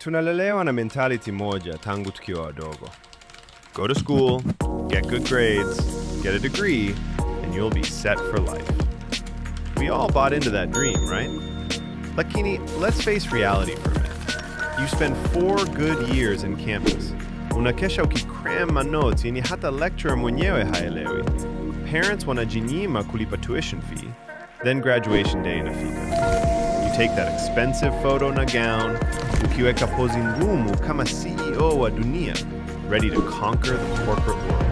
Tunalelewa na mentality moja tangu tukiwa wadogo. Go to school, get good grades, get a degree, and you'll be set for life. We all bought into that dream, right? Lakini, let's face reality for a minute. You spend 4 good years in campus. Unakesha ukicram notes yenye hata lecturer mwenyewe haelewi. Parents wanajinyima kulipa tuition fee, then graduation day inafika. You take that expensive photo na gown, ukiweka pozi ngumu kama CEO wa dunia, ready to conquer the corporate world.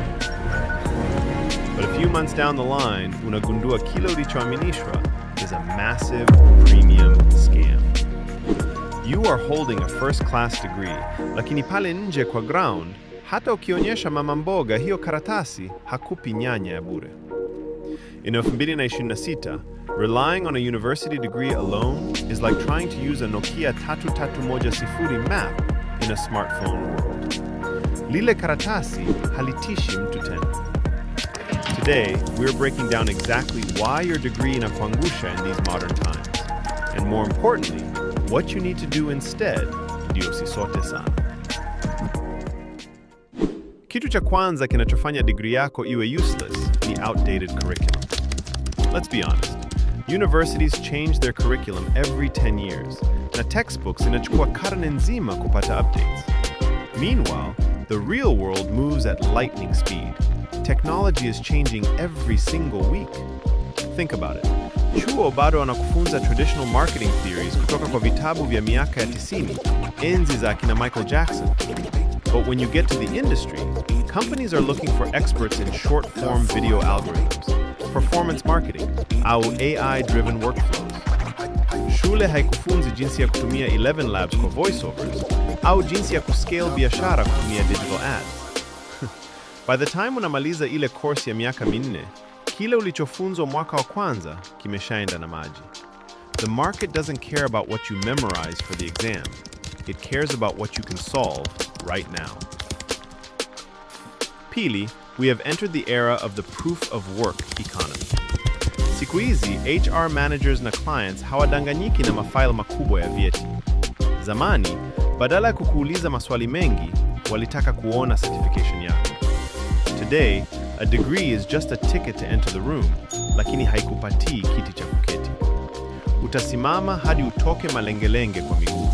But a few months down the line, unagundua kile ulichoaminishwa is a massive premium scam. You are holding a first class degree, lakini pale nje kwa ground, hata ukionyesha mama mboga hiyo karatasi, hakupi nyanya ya bure. In 2026, relying on a university degree alone is like trying to use a Nokia 3310 map in a smartphone world. Lile karatasi halitishi mtu tena. Today, we're breaking down exactly why your degree inakuangusha in these modern times. And more importantly, what you need to do instead ndio usisote sana. Kitu cha kwanza kinachofanya degree yako iwe useless ni outdated curriculum. Let's be honest. Universities change their curriculum every 10 years, na textbooks inachukua karne nzima kupata updates. Meanwhile, the real world moves at lightning speed. Technology is changing every single week. Think about it. Chuo bado wanakufunza traditional marketing theories kutoka kwa vitabu vya miaka ya 90, enzi za akina Michael Jackson. But when you get to the industry, companies are looking for experts in short-form video algorithms, performance marketing, au AI-driven workflows. Shule haikufunzi jinsi ya kutumia 11 Labs kwa voiceovers au jinsi ya kuscale biashara kutumia digital ads. By the time unamaliza ile course ya miaka 4, kile ulichofunzwa mwaka wa kwanza kimeshaenda na maji. The market doesn't care about what you memorize for the exam. It cares about what you can solve right now. Pili, we have entered the era of the proof of work economy. Siku hizi, HR managers na clients hawadanganyiki na mafaili makubwa ya vyeti. Zamani, badala ya kukuuliza maswali mengi, walitaka kuona certification yako. Today, a degree is just a ticket to enter the room, lakini haikupatii kiti cha kuketi. Utasimama hadi utoke malengelenge kwa miguu.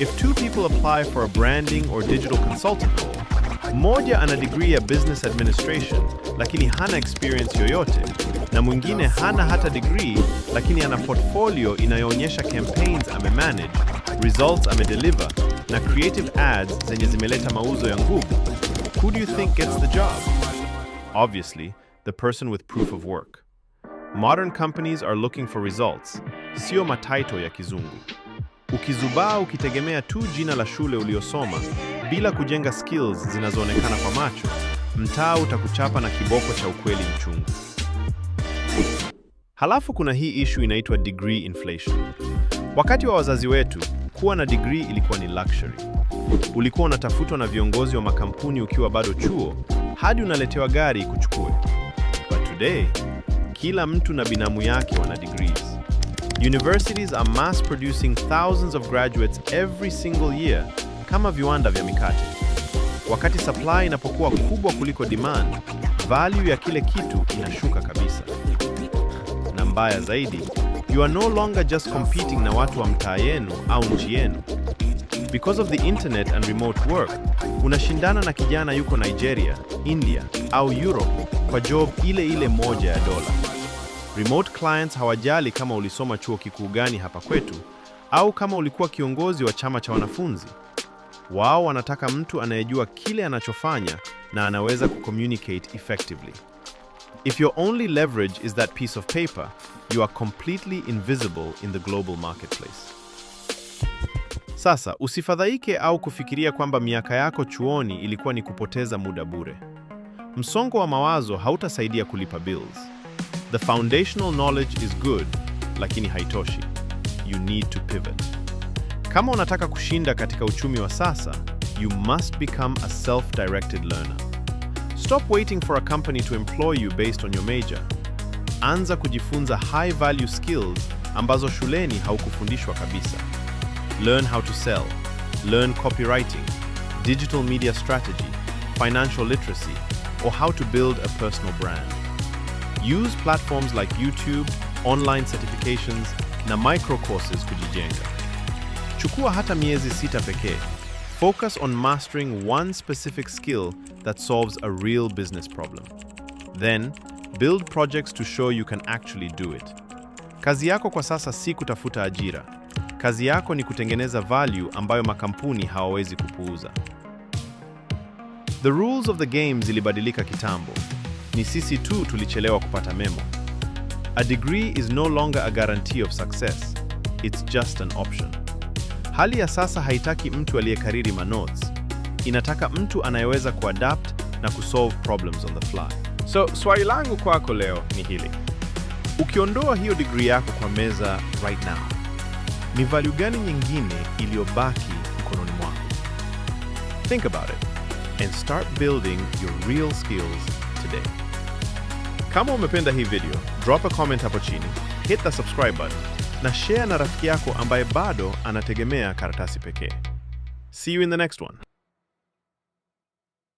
If two people apply for a branding or digital consultant role, mmoja ana degree ya business administration lakini hana experience yoyote, na mwingine hana hata degree lakini ana portfolio inayoonyesha campaigns amemanage, results amedeliver na creative ads zenye zimeleta mauzo ya nguvu. Who do you think gets the job? Obviously, the person with proof of work. Modern companies are looking for results, sio matitle ya kizungu. Ukizubaa ukitegemea tu jina la shule uliosoma bila kujenga skills zinazoonekana kwa macho, mtaa utakuchapa na kiboko cha ukweli mchungu. Halafu kuna hii issue inaitwa degree inflation. Wakati wa wazazi wetu, kuwa na degree ilikuwa ni luxury. Ulikuwa unatafutwa na viongozi wa makampuni ukiwa bado chuo, hadi unaletewa gari ikuchukue. But today, kila mtu na binamu yake wana degrees. Universities are mass producing thousands of graduates every single year kama viwanda vya mikate. Wakati supply inapokuwa kubwa kuliko demand, value ya kile kitu inashuka kabisa. Na mbaya zaidi, you are no longer just competing na watu wa mtaa yenu au nchi yenu. Because of the internet and remote work, unashindana na kijana yuko Nigeria, India au Europe kwa job ile ile moja ya dola. Remote clients hawajali kama ulisoma chuo kikuu gani hapa kwetu au kama ulikuwa kiongozi wa chama cha wanafunzi. Wao wanataka mtu anayejua kile anachofanya na anaweza kucommunicate effectively. If your only leverage is that piece of paper, you are completely invisible in the global marketplace. Sasa, usifadhaike au kufikiria kwamba miaka yako chuoni ilikuwa ni kupoteza muda bure. Msongo wa mawazo hautasaidia kulipa bills. The foundational knowledge is good, lakini haitoshi. You need to pivot. Kama unataka kushinda katika uchumi wa sasa, you must become a self-directed learner. Stop waiting for a company to employ you based on your major. Anza kujifunza high value skills ambazo shuleni haukufundishwa kabisa. Learn how to sell. Learn copywriting, digital media strategy, financial literacy, or how to build a personal brand. Use platforms like YouTube, online certifications na micro courses kujijenga. Chukua hata miezi 6 pekee. Focus on mastering one specific skill that solves a real business problem. Then, build projects to show you can actually do it. Kazi yako kwa sasa si kutafuta ajira. Kazi yako ni kutengeneza value ambayo makampuni hawawezi kupuuza. The rules of the game zilibadilika kitambo. Ni sisi tu tulichelewa kupata memo. A degree is no longer a guarantee of success. It's just an option. Hali ya sasa haitaki mtu aliyekariri manotes. Inataka mtu anayeweza kuadapt na kusolve problems on the fly. So, swali langu kwako leo ni hili. Ukiondoa hiyo degree yako kwa meza right now, ni value gani nyingine iliyobaki mkononi mwako? Think about it and start building your real skills today. Kama umependa hii video, drop a comment hapo chini, hit the subscribe button na share na rafiki yako ambaye bado anategemea karatasi pekee. See you in the next one.